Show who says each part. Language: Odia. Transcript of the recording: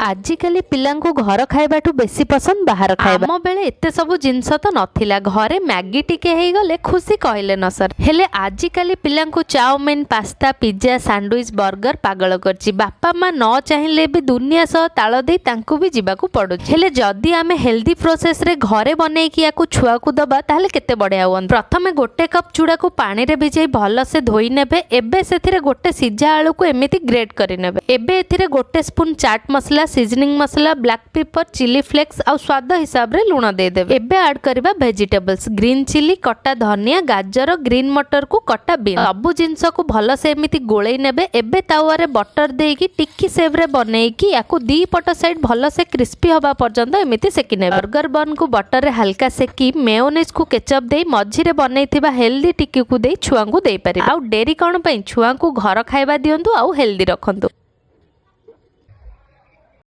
Speaker 1: ଆଜିକାଲି ପିଲାଙ୍କୁ ଘର ଖାଇବାଠୁ ବେଶୀ ପସନ୍ଦ ବାହାର ଖାଇବା। ଆମ ବେଳେ ଏତେ ସବୁ ଜିନିଷ ତ ନଥିଲା। ଘରେ ମ୍ୟାଗି ଟିକେ ହେଇଗଲେ ଖୁସି କହିଲେ ନ ସରେ। ହେଲେ ଆଜିକାଲି ପିଲାଙ୍କୁ chowmein, pasta, pizza, sandwich, ବର୍ଗର ପାଗଳ କରିଛି। ବାପା ମା ନ ଚାହିଁଲେ ବି ଦୁନିଆ ସହ ତାଳ ଦେଇ ତାଙ୍କୁ ବି ଯିବାକୁ ପଡୁଛି। ହେଲେ ଯଦି ଆମେ ହେଲ୍ଦି ପ୍ରୋସେସରେ ଘରେ ବନେଇକି ୟାକୁ ଛୁଆକୁ ଦବା, ତାହେଲେ କେତେ ବଢିଆ ହୁଅନ୍ତା। ପ୍ରଥମେ 1 କପ୍ ଚୁଡ଼ାକୁ ପାଣିରେ ଭିଜେଇ ଭଲସେ ଧୋଇ ନେବେ। ଏବେ ସେଥିରେ ଗୋଟେ ସିଝା ଆଳୁକୁ ଏମିତି ଗ୍ରେଟ୍ କରିନେବେ। ଏବେ ଏଥିରେ 1 ସ୍ପୁନ୍ ଚାଟ୍ ମସଲା, ସିଜନିଂ ମସଲା, ବ୍ଲାକ୍ ପେପର, ଚିଲି ଫ୍ଲେକ୍ସ ଆଉ ସ୍ୱାଦ ହିସାବରେ ଲୁଣ ଦେଇଦେବେ। ଏବେ ଆଡ୍ କରିବା ଭେଜିଟେବଲ୍ସ: ଗ୍ରୀନ୍ ଚିଲି, କଟା ଧନିଆ, ଗାଜର, ଗ୍ରୀନ୍ ମଟରକୁ କଟା ବିନ୍। ସବୁ ଜିନିଷକୁ ଭଲସେ ଏମିତି ଗୋଳେଇ ନେବେ। ଏବେ ତାୱାରେ ବଟର ଦେଇକି ଟିକି ସେପ୍‌ରେ ବନେଇକି ୟାକୁ ଦି ପଟ ସାଇଡ୍ ଭଲସେ କ୍ରିସ୍ପି ହବା ପର୍ଯ୍ୟନ୍ତ ଏମିତି ସେକି ନେବେ। ବର୍ଗର ବନ୍କୁ ବଟରରେ ହାଲକା ସେକି, ମେୟୋନିଜକୁ କେଚଅପ୍ ଦେଇ, ମଝିରେ ବନେଇଥିବା ହେଲ୍ଦି ଟିକିକୁ ଦେଇ ଛୁଆଙ୍କୁ ଦେଇପାରିବେ। ଆଉ ଡେରି କ'ଣ ପାଇଁ? ଛୁଆଙ୍କୁ ଘର ଖାଇବା ଦିଅନ୍ତୁ ଆଉ ହେଲ୍ଦି ରଖନ୍ତୁ।